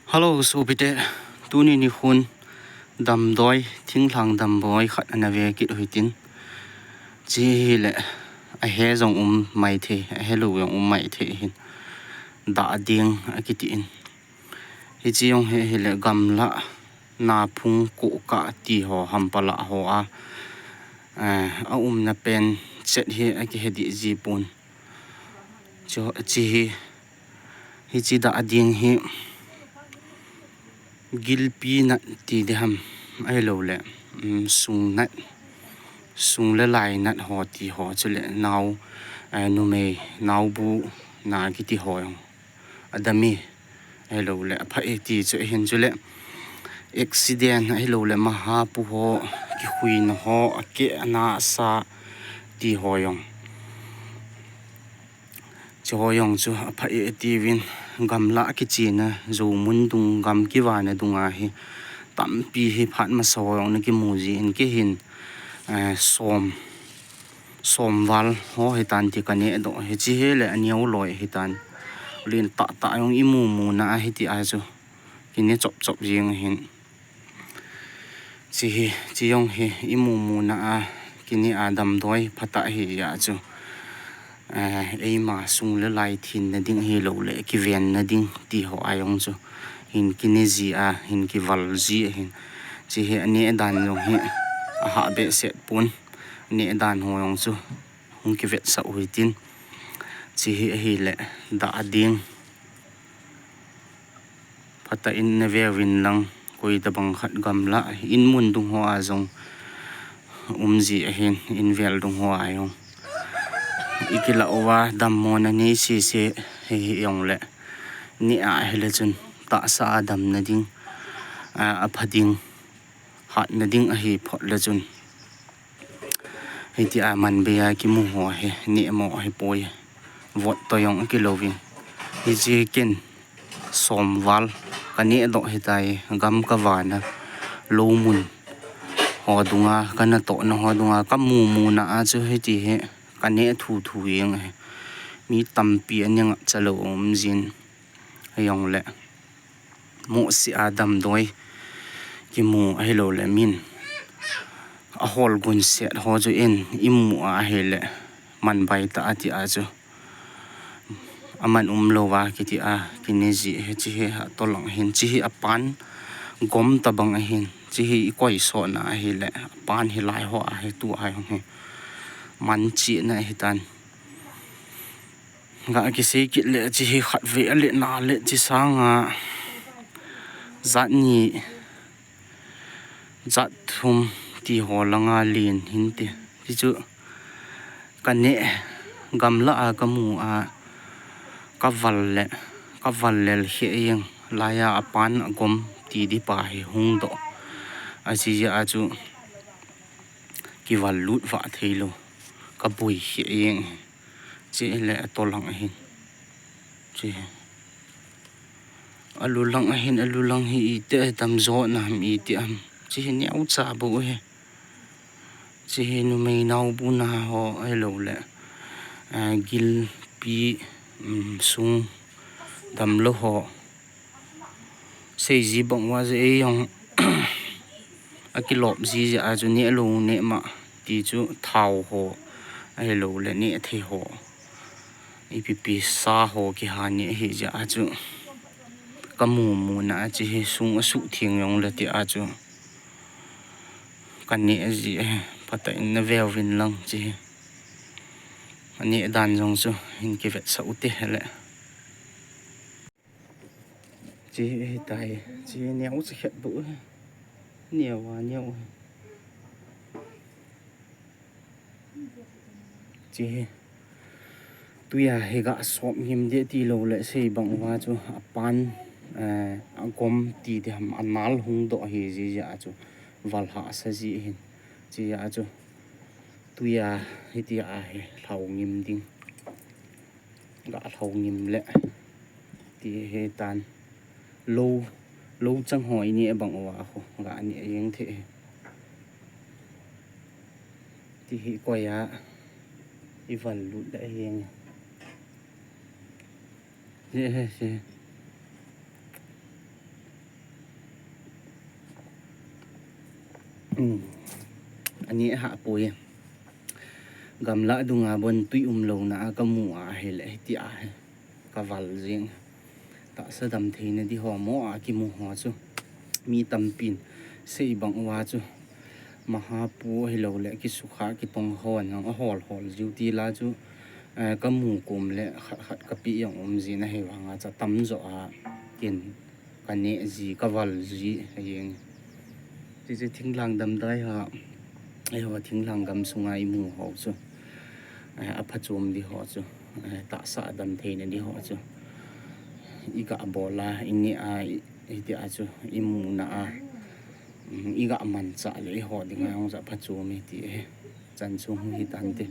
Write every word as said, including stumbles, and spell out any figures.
Hello, sopite. Tuni nikhon damdoi, thinglhang damdoi khat ana ve kit u hitin. Chi hile, ahe jong um maithei, ahelou jong um maithei hin. Dah ding akiti in. Hichi jong hi hile gamla, naphung, kohkah ti ho, hampala ho a, eh, aumna pen chet hi akihe dih ji pon. Chu, chi hi, hichi dah ding hi, gilpi nat ti diham, ahilouleh, um, sung nat, sung le lai nat ho ti ho, chule nao, eh, numei, naobu na kiti ho jong adam e, ahilouleh, apha e ti chu ahin chule, accident, ahilouleh, mahapu ho, kikhuina ho, akeh ana asa ti ho jong. Chu ho jong chu apha e tiuvin, gamla kichena, joumun dung, gam kivana dunga hi, tampi hi phat masa ho jong ana kimu jin, kei hin, eh, som, som val ho hitan ti kaneh doh hi, chi hile aneo loi hitan. Len tahtah jong imu muna a hiti a chu, kineh chop chop jing ahin. Chi hi, chi jong hi, imu muna a, kineh a damdoi phatah hi a chu. Eh, eima sung le lai thinna ding ahilouleh, kivenna ding ti ho a jong chu. Hin kineh ji a, hin kival ji ahin. Chi hi aneh dan jong hi, ahah behseh pon. Aneh dan ho jong chu, hung kivetsah u hitin. Chi hi ahile, dah ding. Phatah in nave uvin lang, koi tabang khat gamla, in mun dung ho a jong um ji ahin, in vel dung ho a jong. Ikilah uva, dammona nei sese, hihi jongleh. Neh a hile chun, tahsa a damna ding, a, apha ding, hatna ding ahi phot le chun. Hiti a man bei a kimu ho hi, neh mo ahipoi. Vot toh jong akilouvin. Hichi ken som val kaneh doh hitai, gam kavana, lou mun ho dunga, kanatohna ho dunga, kamu muna a chu hiti hi, kaneh thu thu jeng ahi. Mi tampi ana ngapcha lou um jin. Hijongleh, mohseh a damdoi kimu ahilouleh min ahol gunset ho chu in imu a ahile, man bai tah a ti a chu, aman umlouva kiti a kineh ji hi, chi hi atolang ahin, chi hi apan gom tabang ahin, chi hi ikoisona ahile, apan hilai ho a hi tu a jong hi man chihna ahitan. Ga kisei kit le, chi hi khatvei a le na le chi sanga jat ni, jat thum ti ho langa len hinte. Ti chu kaneh, gamla a kamu a, kaval le, kaval lel heh jeng, laiya apan agom ti ding pa hi hung doh. Achi jeh a chu kival lut vah theilou, kaboi heh jeng. Chi le atolang ahin. Chi. Alulang ahin, alulang hi iti a tamjo na ham iti ham. Chi hi neocha bou hi. Chi hi numei naobu na ho ahilouleh, a, gilpi, um, sung damlou ho. Seiji bang uva jeh a jong akilop ji jeh a chu nehlou neh ma ti chu thao ho ahilouleh neh thei ho. Ipi pi sa ho kiha neh ahi jeh a chu kamu muna a chi hi sung asuh theng jongle ti a chu kaneh ji ahi, phatah in nave uvin lang chi hi. Aneh dan jong chu hin kivetsah u te le. Chi hi tai, chi hi neocha khat bou hi. Neo a neo hi. Chi hi. Tuiya hi ga sop ngim deh tilou le sei bang uva chu apan, eh, agom ti diham anal hung doh ahi jeh a chu val hahsa ji ahin. Chi a chu tuiya hiti a hi lhao ngim ding. Ga lhao ngim le ti hitan. Lou, lou chang ho ineh bang uva ho ga neh jeng thei hi. Ti hi koi a ival lut le jeng. Ye he se. Ani ha poi. Gamla dunga bon tui umlouna a kamu a hile, hitia hi kaval jing. Tahsa damtheina di ho mo a kimu ho chu, mi tampin sei bang uva chu, mahapu hilouleh kisukha kitong hon jong ahol hol jiu tila chu, kamu kom le khat khat kapeh jong um jin ahivanga chu atamjo a kin kaneh ji, kaval ji ajing. Tichu thinglhang damdai ha, eiho thinglhang gamsunga imu ho chu, aphachom di ho chu, tahsa damtheina di ho chu, iga bol a, ineh a, hitia chu imuna a, iga manchah le eiho dinga jong chu aphachom e ti hi. Chan chung hi tante.